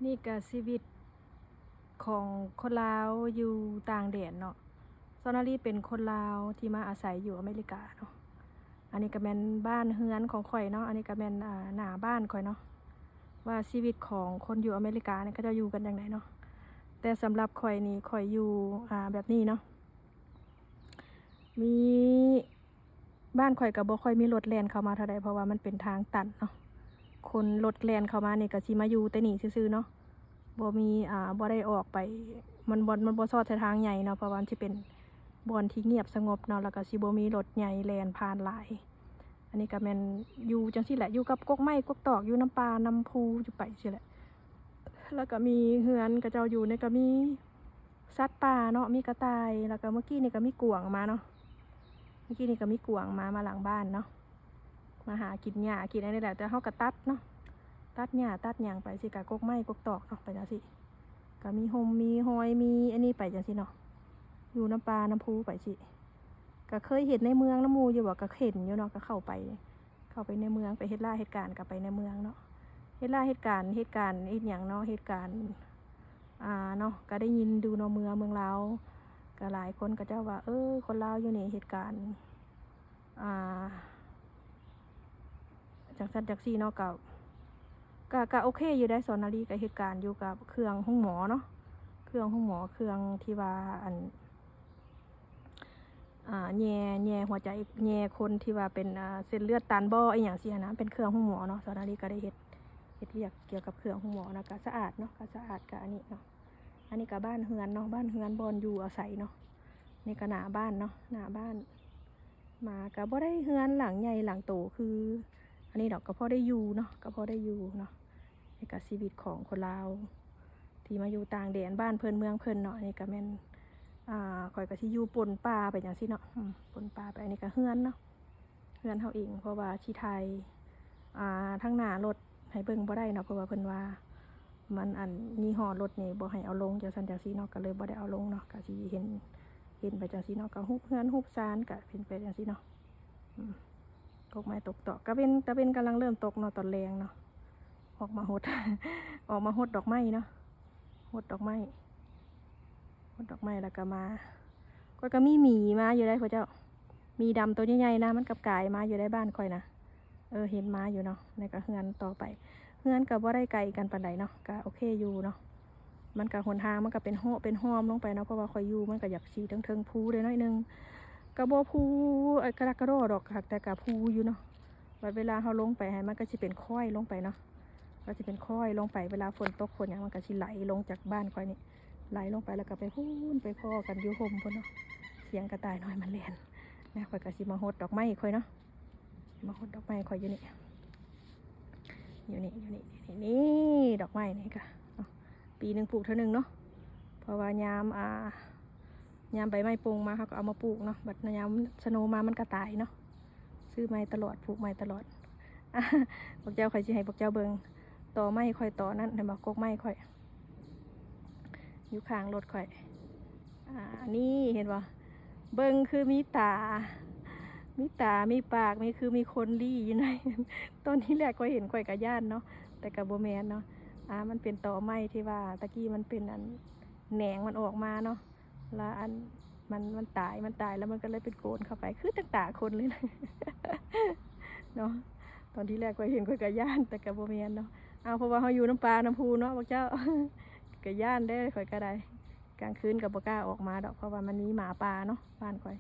ນີ້ກະຊີວິດຂອງຄົນລາວຢູ່ຕ່າງແດນເນາະ. ສາວນາລີເປັນຄົນລາວທີ່ມາອາໄສຢູ່ອາເມລິກາເນາະ. ອັນນີ້ກະແມ່ນບ້ານເຮືອນຂອງຂ້ອຍເນາະ, ອັນນີ້ກະແມ່ນ ອ່າ ໜ້າບ້ານຂ້ອຍເນາະ ວ່າຊີວິດຂອງຄົນຢູ່ອາເມລິການີ້ເຂົາເຈົ້າຢູ່ກັນຈັ່ງໃດເນາະ. ແຕ່ສຳລັບຂ້ອຍນີ້ ຂ້ອຍຢູ່ ອ່າ ແບບນີ້ເນາະ ມີ ບ້ານຂ້ອຍກໍບໍ່ຄ່ອຍມີລົດແລ່ນເຂົ້າມາເທົ່າໃດ ເພາະວ່າມັນເປັນທາງຕັນເນາະ. ຄົນລົດແລ່ນເຂົ້າມານີ້ກໍຊິມາຢູ່ແຕ່ນີ້ຊື່ໆເນາະ, ບໍ່ມີ ອ່າ ບໍ່ໄດ້ອອກໄປ ມັນບໍ່ ມັນບໍ່ຊອດໃສ່ທາງໃຫຍ່ເນາະ, ເພາະວ່າມັນຊິເປັນບ່ອນທີ່ງຽບສະຫງົບເນາະ, ແລ້ວກໍຊິບໍ່ມີລົດໃຫຍ່ແລ່ນຜ່ານຫຼາຍ. ອັນນີ້ກໍແມ່ນຢູ່ຈັ່ງຊີ້ແຫຼະ, ຢູ່ກັບກົກໄມ້ກົກຕອກ, ຢູ່ນຳປ່ານຳພູ ຢູ່ໄປຊີ້ແຫຼະ. ແລ້ວກໍມີເຮືອນເຂົາເຈົ້າຢູ່ນີ້ ກໍມີສັດປ່າເນາະ, ມີກະຕ່າຍ, ແລ້ວກໍເມື່ອກີ້ນີ້ກໍມີກວາງມາເນາະ, ເມື່ອກີ້ນີ້ກໍມີກວາງມາ ມາຫຼັງບ້ານເນາະ, ມາຫາກິນຫຍ້າກິນອັນນີ້ແຫຼະ. ແຕ່ເຮົາກໍຕັດເນາະ, ຕັດຫຍ້າຕັດຫຍັງໄປຊີ້, ກໍກົກໄມ້ກົກຕອກເນາະ, ໄປຈັ່ງຊີ້. ກໍມີຮົ່ມມີຮອຍ ມີອັນນີ້ໄປຈັ່ງຊີ້ເນາະ, ຢູ່ນຳປ່ານຳພູໄປຊີ້. ກໍເຄີຍເຫັນໃນເມືອງນຳໝູ່ຢູ່ບໍ່? ກໍເຫັນຢູ່ເນາະ, ກໍເຂົ້າໄປ ເຂົ້າໄປໃນເມືອງ, ໄປເຮັດລາເຮັດການກໍໄປໃນເມືອງເນາະ, ເຮັດລາເຮັດການ ເຮັດການເຮັດຫຍັງເນາະ, ເຮັດການ ອ່າ ເນາະ, ກໍໄດ້ຍິນຢູ່ເນາະ, ເມືອງ ເມືອງລາວ ກໍຫຼາຍຄົນເຂົາເຈົ້າວ່າ ເອີ ຄົນລາວຢູ່ນີ້ເຮັດການ ອ່າ ຈັ່ງຊັ້ນຈັ່ງຊີ້ເນາະ, ກໍ ກໍ ກໍໂອເຄຢູ່ໄດ໋. ສາວນາລີກໍເຮັດການຢູ່ກັບເຄື່ອງໂຮງໝໍເນາະ, ເຄື່ອງໂຮງໝໍ ເຄື່ອງທີ່ວ່າ ອັນ ອ່າ ແຍ່ ແຍ່ຫົວໃຈ ແຍ່ຄົນທີ່ວ່າເປັນ ອ່າ ເສັ້ນເລືອດຕັນບໍ ອີ່ຫຍັງຊີ້ຫັ້ນນະ, ເປັນເຄື່ອງໂຮງໝໍເນາະ. ສາວນາລີກໍໄດ້ເຮັດ ເຮັດວຽກກ່ຽວກັບເຄື່ອງໂຮງໝໍເນາະ, ກໍສະອາດເນາະ, ກໍສະອາດ ກໍອັນນີ້ເນາະ. ອັນນີ້ກໍບ້ານເຮືອນເນາະ, ບ້ານເຮືອນບ່ອນຢູ່ອາໄສເນາະ. ນີ້ກໍໜ້າບ້ານເນາະ, ໜ້າບ້ານ. ມາກໍບໍ່ໄດ້ເຮືອນຫຼັງໃຫຍ່ຫຼັງໂຕຄືອັນນີ້ດອກ, ກໍພໍໄດ້ຢູ່ເນາະ, ກໍພໍໄດ້ຢູ່ເນາະ. ນີ້ກໍຊີວິດຂອງຄົນລາວທີ່ມາຢູ່ຕ່າງແດນ, ບ້ານເພິ່ນເມືອງເພິ່ນເນາະ. ອັນນີ້ກໍແມ່ນ ອ່າ ຂ້ອຍກໍຊິຢູ່ປົນປ່າໄປຈັ່ງຊີ້ເນາະ, ອືມ ປົນປ່າໄປ. ອັນນີ້ກໍເຮືອນເນາະ, ເຮືອນເຮົາເອງ, ເພາະວ່າຊິຖ່າຍ ອ່າ ທາງໜ້າລົດໃຫ້ເບິ່ງບໍ່ໄດ້ເນາະ, ເພາະວ່າເພິ່ນວ່າ ມັນ ອັນ ຍີ່ຫໍ້ລົດນີ້ບໍ່ໃຫ້ເອົາລົງ ຈັ່ງຊັ້ນຈັ່ງຊີ້ເນາະ, ກໍເລີຍບໍ່ໄດ້ເອົາລົງເນາະ. ກໍຊິເຫັນ ເຫັນໄປຈັ່ງຊີ້ເນາະ, ກໍຮູບເຮືອນຮູບຊານ ກໍເປັນໄປຈັ່ງຊີ້ເນາະ. ອືມ ກົກໄມ້ຕົກຕອກ, ຕາເວັນ ຕາເວັນກຳລັງເລີ່ມຕົກເນາະ, ຕອນແລງເນາະ. ອອກມາຫົດ ອອກມາຫົດດອກໄມ້ເນາະ, ຫົດດອກໄມ້ ຫົດດອກໄມ້ ແລ້ວກໍມາ ຂ້ອຍກໍມີໝີມາຢູ່ໄດ໋ພວກເຈົ້າ, ໝີດຳໂຕໃຫຍ່ໆນະ, ມັນກັບກາຍມາຢູ່ໃນບ້ານຂ້ອຍນະ. ເອີ ເຫັນມາຢູ່ເນາະ. ແລ້ວກໍເຮືອນຕໍ່ໄປ, ເຮືອນກໍບໍ່ໄດ້ໄກກັນປານໃດເນາະ, ກໍໂອເຄຢູ່ເນາະ. ມັນກໍຫົນທາງມັນກໍເປັນເຮາະເປັນຮ່ອມລົງໄປເນາະ, ເພາະວ່າຂ້ອຍຢູ່ມັນກໍຢາກຊິເທິງໆພູໄດ້ໜ້ອຍໜຶ່ງ, ກໍບໍ່ພູ ເອີ ກະດາກກະດໍດອກ, ຫາກແຕ່ກໍພູຢູ່ເນາະ. ບັດເວລາເຮົາລົງໄປຫັ້ນ ມັນກໍຊິເປັນຄ້ອຍລົງໄປເນາະ, ກໍຊິເປັນຄ້ອຍລົງໄປ. ເວລາຝົນຕົກຝົນຫຍັງ ມັນກໍຊິໄຫຼລົງຈາກບ້ານຂ້ອຍນີ້ ໄຫຼລົງໄປ ແລ້ວກໍໄປພຸ້ນ ໄປພໍ້ກັນຢູ່ຮົ່ມພຸ້ນເນາະ. ສຽງກະຕ່າຍນ້ອຍມັນແລ່ນນະ. ຂ້ອຍກໍຊິມາຫົດດອກໄມ້ຂ້ອຍເນາະ, ມາຫົດດອກໄມ້ຂ້ອຍຢູ່ນີ້ ຢູ່ນີ້ ຢູ່ນີ້ ນີ້ ນີ້ ນີ້ ດອກໄມ້ນີ້ກະເນາະ, ປີໜຶ່ງປູກເທື່ອໜຶ່ງເນາະ. ເພາະວ່າຍາມ ອ່າ ຍາມໃບໄມ້ປົ່ງມາ ເຮົາກໍເອົາມາປູກເນາະ, ບັດຍາມສະໂນມາມັນກໍຕາຍເນາະ. ຊື້ໃໝ່ຕະຫຼອດ ປູກໃໝ່ຕະຫຼອດ. ພວກເຈົ້າ ຂ້ອຍຊິໃຫ້ພວກເຈົ້າເບິ່ງ ຕໍໄມ້ຂ້ອຍຕໍນັ້ນ ເຫັນບໍ່? ກົກໄມ້ຂ້ອຍ ຢູ່ຂ້າງລົດຂ້ອຍ. ອ່າ ນີ້ເຫັນບໍ່? ເບິ່ງຄືມີຕາ ມີຕາ ມີປາກ ມີ ຄືມີຄົນລີ້ຢູ່ໃນ. ຕອນທີແລກຂ້ອຍເຫັນຂ້ອຍກໍຢ້ານເນາະ, ແຕ່ກໍບໍ່ແມ່ນເນາະ. ອ່າ ມັນເປັນຕໍໄມ້ທີ່ວ່າຕະກີ້ມັນເປັນອັນ ແໜງມັນອອກມາເນາະ, ລະອັນ ມັນ ມັນຕາຍ ມັນຕາຍແລ້ວມັນກໍເລີຍເປັນໂກນເຂົ້າໄປ ຄືຕັ້ງຕາຄົນເລີຍນະ ເນາະ. ຕອນທີແລກຂ້ອຍເຫັນຂ້ອຍກໍຢ້ານ ແຕ່ກໍບໍ່ແມ່ນເນາະ. ເອົາ ເພາະວ່າເຮົາຢູ່ນຳປ່ານຳພູເນາະພວກເຈົ້າ ກໍຢ້ານເດ້ ຂ້ອຍກໍໄດ້. ກາງຄືນກໍບໍ່ກ້າອອກມາດອກ ເພາະວ່າມັນມີໝາປ່າເນາະ ບ້ານຂ້ອຍ.